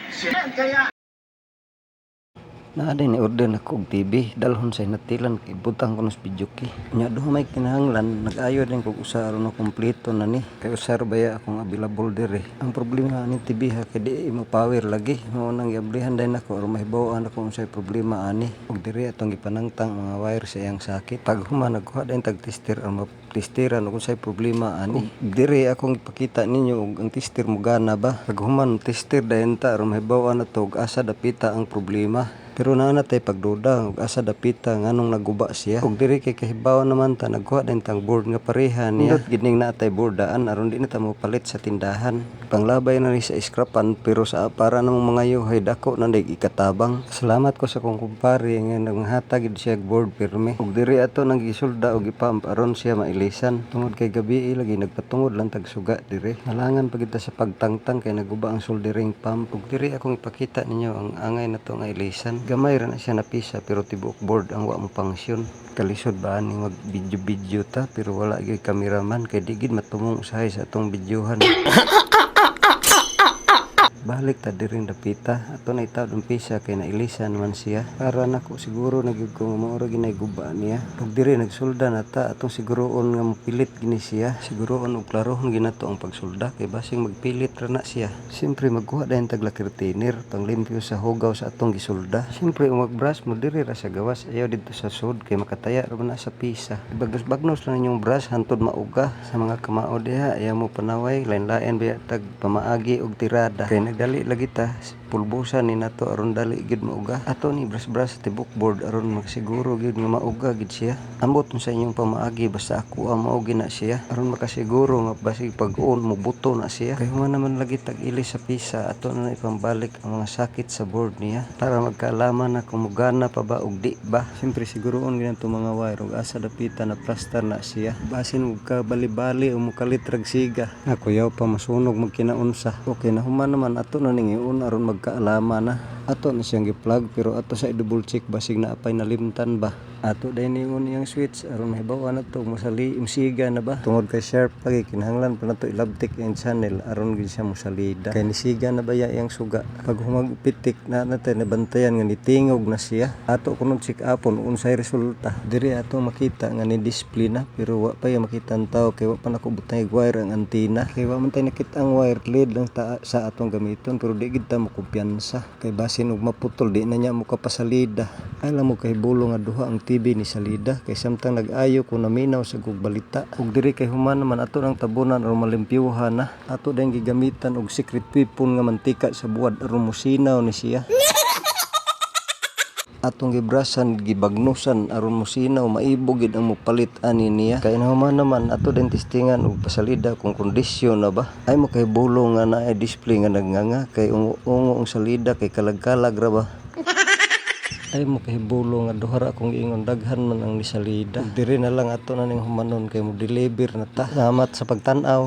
Kaya Naa diay ni-order nako og TV, dalhon sa Ginatilan kay ibutang kuno sa videoke. Nya duha may kinahanglan, nag-ayo din kog usa aron makumpleto na ni. Kay usa ra baya akong available diri. Ang problema aning TV ha, kay di mo power lagi. Mao nang giablihan dayon nako aron mahibaw-an nako unsay problema ani. Ug diri atong gipanangtang mga wire sa iyang socket. Pag human, nagkuha dayon tag tester aron matesteran ug unsay problema ani. Ug diri akong ipakita ninyo og ang tester mogana ba. Pag human, tester dayon ta aron mahibaw-an nato og asa dapita ang problema. Pero naa na tay pagduda og asa dapita, nganong naguba siya. Ug diri kay kahibaw naman ta, nagkuha din tang board nga pareha niya. Nindot gid ning naa tay board daan aron di na ta mopalit sa tindahan. Panglabay na ni sa iskrapan, pero sa para namong mga yuhay, dako na dig ikatabang. Salamat ko sa akong kumpare nga nanghatag gid siya og board pirmi. Ug diri ato nang gisulda og gipump aron siya mailisan. Tungod kay gabi lagi, nagpatungod lang tag suga diri. Nalangan pa kita sa pagtangtang kay naguba ang soldering pump. Ug diri akong ipakita ninyo ang angay nato nga ilisan. Gamay ra na siya napisa, pero tibuok board ang wa mo function. Kalisod ba ani mag video-video ta, pero wala gyud cameraman kay di gid matumong usahay sa atong videohan. Balik ta diring dapita, ato na itawd ang pisa kay nailisan man siya. Para nako siguro na gyud ko mao ra ginay guba niya. Ug diri nagsulda na ta, atong siguroon nga mopilit gini siya. Siguroon og klarohon ginato ang pagsulda kay basing magpilit ra na siya. Siyempre magkuha dayon tag lacquer thinner panglimpyo sa hugaw sa atong gisulda. Siyempre ug mag-brush mo diri ra sa gawas, ayaw didto sa sud kay makataya ra man na sa pisa. Bagnos-bagnos lang inyong brush hantod mauga. Sa mga kamao diha, ayaw mo panaway, lain-lain biya tag pamaagi og tirada. Kay nagdali lagi ta, pulbusan ni nato aron dali gid mauga. Ato ni brush brush sa tibok board aron makasiguro gid nga mauga gid siya. Ambot sa inyong pamaagi, basta ako ang mao gina siya aron makasiguro nga basig pag on mo buto na siya. Kay human naman lagi tag ilis sa pisa, ato na ipambalik ang mga sakit sa board niya para magkaalaman na kung mugana pa ba og di ba. Siyempre siguroon ginato mga wire ug asa dapita na plaster na siya. Basin og kabali-bali o mukalit rag siga. Nakuyaw pa masunog magkinaunsa. Okay na, human naman ato na ning iun aron magkaalaman na. Ato na siyang gi-plug, pero ato sa i-double check basig naa pay nalimtan ba. Ato dayon iun iyang switch aron mahibaw-an nato mosali musiga na ba. Tungod kay sharp lagi, kinahanglan pa nato ilabtik iyang channel aron gid siya mosalida. Kay nisiga na baya iyang suga. Pag humag pitik na natin nabantayan nga nitingog na siya. Ato kuno check upon unsay resulta. Diri ato makita nga ni display na, pero wa pa ya makita ang tao kay wa pa nako butang wire ang antenna. Kay wa man tay nakita ang wire, lead lang ta sa atong gamiton, pero di gid ta mo kumpiyansa. Kay basin og maputol, di na niya mo kapasalida. Alam mo kay bulo nga duha ang TV ni salida kay samtang nag-ayo ko, naminaw sa kog balita. Ug diri kay human naman, ato nang tabunan aron malimpyuhan na. Ato dayon gigamitan og secret weapon nga mantika sa buwad aron mosinaw ni siya. Atong gibrasan, gibagnusan aron mosinaw, maibog gid ang mopalit ani niya. Kay nahuman naman, ato din testingan og pasalida kung kondisyon na ba. Ay mo kay bulo nga naay display nga nagnganga kay ungo-ungo ang salida kay kalag-kalag ra ba. Ay mo kahibulo nga duha ra akong giingon, daghan man ang nisalida. Diri na lang ato na ning humanon kay mo deliver na ta. Salamat sa pagtan-aw.